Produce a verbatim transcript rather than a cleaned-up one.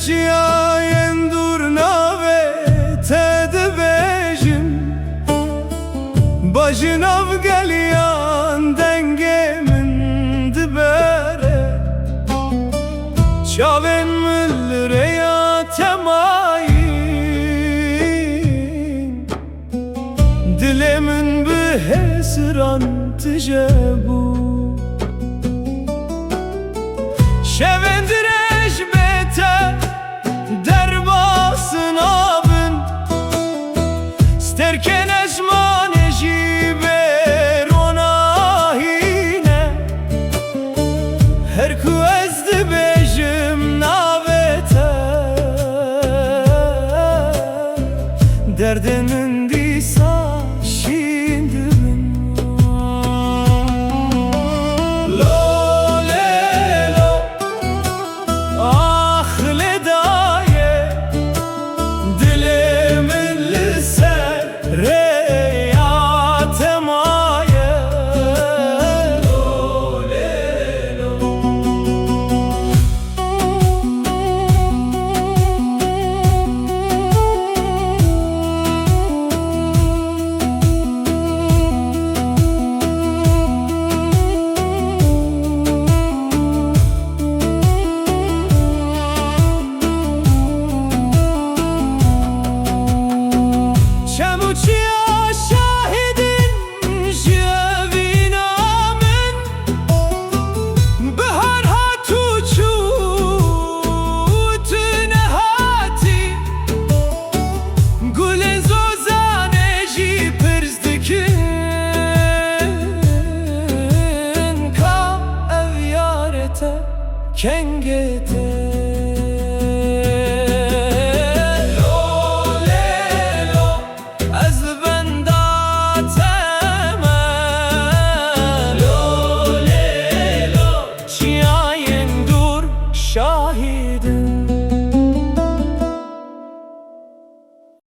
Çiyayên dûr navê te dibêjin, bajin av geliyan dengê min dibere. Çavên min li rêya te mayîn. Dilê min bi hêsiran tije bû. Şevên dirêj bê te derbas nabin. Stêrkên ezmanê jî bê ronahî ne. Her ku ez dibêjim navê te, derdê min dîsa şîn dibin. Lo lê lo, ax lê dayê, dilê min li ser rêya te maye. Çem û çiya şahidin ji evîna min, bihar hat û çû, tu nehatî. Gulên zozanê jî pirs dikin, ka ev yarê te, kengê te.